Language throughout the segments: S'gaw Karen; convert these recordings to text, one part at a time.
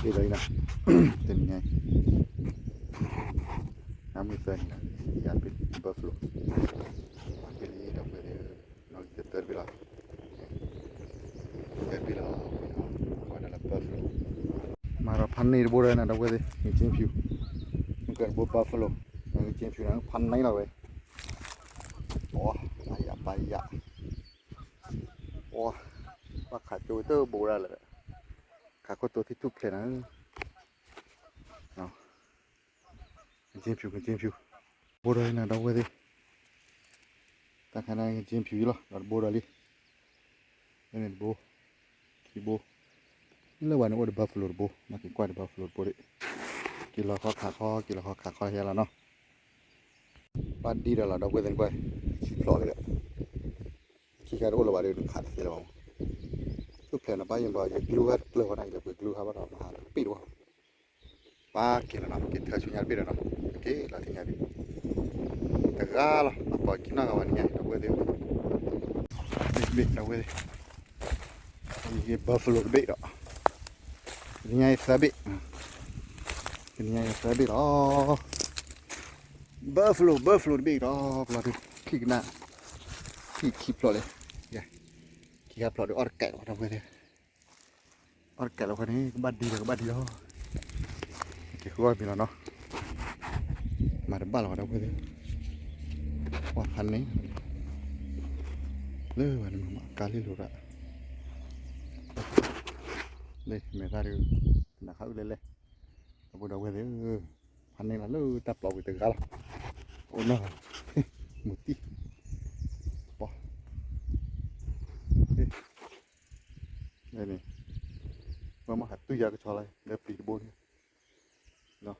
က့ၤလီၤအံၤနီၤ, တနံၤညါအံၤ နမုၢ်သၢနံၤလီၤ, ယၤပ့ၤ buffalo ပှၤက့ၤလံ ဒီပုၢ်ဝဲၢ်သ့ၣ်ဧၢ, နီၣ်ဂံၢ်တသၢတဘ့ၣ်လီၤ, တဘ့ၣ်လီၤ, ဝဲဒၣ်လၢ buffalo မၤဒီးဖးန့ၢ်တဘိဒီးနၤ ဒီပုၢ်ဝဲၢ်သ့ၣ် ငက့ၢ်ဖၠူ, မ့ၢ်ကဲတဘိ buffalo, ငက့ၢ်ဖၠူန့ၣ် ဖးန့ၢ်လီၤဝဲ, ပၢ်ယၢ် ပၢ်ယၢ်, ပှၤ ဘၣ်ခးကၠိဝဲတဘိဒၣ်လဲာ်, ခးခိၣ်တိၤသံၣ်ထူၣ်ဖျဲးနၤဧၢ ငက့ၢ်ဖၠူ ငက့ၢ်ဖၠူ, ဘိဒီးလံနၤ ဒီပုၢ်ဝဲၢ်သ့ၣ်, တၢ်ခါန့ၣ် ငက့ၢ်ဖၠူအံၤလီၤ ဒီးတဘိဒီးလံ, ဖဲန့ၣ်တဘိ, ခံဘိ, လၢဝဲန့ၣ်အိၣ်ဒီး buffalo တဘိ, မ့ၢ်က့ၤကွၢ်ဒီး buffalo တဘိဒၣ်, က့ၤလီၤခီခးခီ က့ၤလီၤခီခးခီယဲလီၤနီၤ, ဘၣ်ဒံဒီးလီၤ ဒီပုၢ်ဝဲၢ်သ့ၣ်ကွၢ်, ခံဖျိးလံဒီး, ခံခါတအိၣ်လၢၤဘၣ်ဒီး ခးတသ့လၢၤဘၣ်မး, ထူၣ်ဖျဲးနၤ ဘၣ်ယိၣ်ဘၣ် ယကျူဟဲတကျၢၤဘၣ်န့ၣ် ယပှ့ၤကျူဟဲဘၣ်ဒီး မၤဟးတဘ့ၣ်တဝီ ပၢ်က့ၤလီၤနီၤ က့ၤထၢဆူညါတဘ့ၣ်ဒီးနီၤ, က့ၤလီၤထံၣ်ညါဒံး, တဂၤလီၤ အပိာ်ခံနီၣ်ဂၤဝဲန့ၣ်ညါ ဒီပုၢ်ဝဲၢ်သ့ၣ်, ဘ့ၣ်ဘ့ၣ် ဒီပုၢ်ဝဲၢ်သ့ၣ်, ယက့ၤ buffalo တဘ့ၣ်ဒီး, တနံၤညါအံၤသၢဘ့ၣ်, တနံၤညါအံၤသၢဘ့ၣ်လီၤ, buffalo buffalo တဘ့ၣ်ဒီး ပျီဒုး ခံကနၣ်, ခံခံဖျိးလံ, ခံခါဖျိးဒီး အီၣ်တကဲးလီၤ ဒီပုၢ်ဝဲၢ်သ့ၣ် အီၣ်တကဲးလီၤဃီန့ၣ် ကဘၣ်ဒံဒီးကဘၣ်ဒံလီၤ, က့ၤဃုအီၣ်မံၤလီၤနီၤ, မၤတဘၣ်လီၤဝဲဒီပုၢ်ဝဲၢ်သ့ၣ်, ပှၤဖးန့ၢ်, လၢဝဲန့ၣ်မ့ၢ်အကါလံလိာ်ရၣ်, လၢမဲာ်သၣ်ဒုး, နခါအုၣ်လဲၣ်လဲၣ်, ဒီပုၢ်ဝဲၢ်သ့ၣ်ဧၢ, ဖးန့ၢ်လီၤလၢတၢ်ပျီပူၤတဂၤလီၤ, အိၣ်နီၤ, မုၢ်တံၢ်, ပှၤ န့ၣ်, ဝဲမ့ၢ်ဟးတုၤယၤကဆီလီၤ လၢပျံၤတဘိန့ၣ်,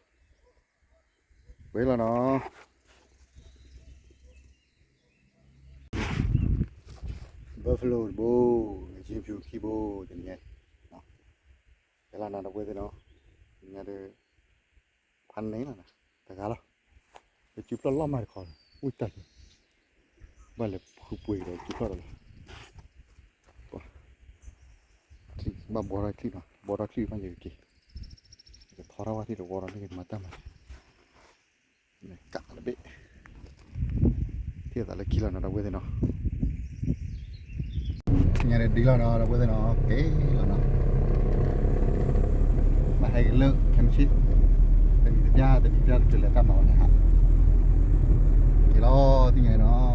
ဝဲလီၤနီၤ, buffalo တဘိ, ငက့ၢ်ဖၠူခံဘိ, တနံၤညါ, ယလီၤနီၤ ဒီပုၢ်ဝဲၢ်သ့ၣ်နီၤ, တနံၤညါဒီး ဖးန့ၢ်လီၤနီၤ, တဂၤလီၤ, ပစုဖျီၣ်လီၢ်မးတခီ, အိၣ်တၢ်လၢ, ဘၣ်လဲၤဃုပှ့ၤဒီးစုဖျီၣ်ဒီးလီၤ, ဘၣ်ဘှီထီၣ်ချံၣ်နီၤ, ဘှီထီၣ်ချံၣ်မးယကက့ၤ, ယကထီထီၣ်ဝဲထံၣ်တဝီဒီး မ့ၢ်ကမၤတၢ်မၤ ကးတဘ့ၣ်, ထံၣ်သးလၢခံလီၤနီၤ ဒီပုၢ်ဝဲၢ်သ့ၣ်နီၤ, သ့ၣ်ညါဒီးဒ်လီၤနီၤ ဒီပုၢ်ဝဲၢ်သ့ၣ်နီၤ, က့ၤလီၤနီၤ, ဘၣ်ဟဲက့ၤလၢ ခဲမုၢ်ဆ့ၣ်, တနံၤတပျၢ် တနံၤတပျၢ်တတုၤလဲၤတၢ်မၤဝဲန့ၣ်ဟး, က့ၤလီၤ သ့ၣ်ညါနီၤ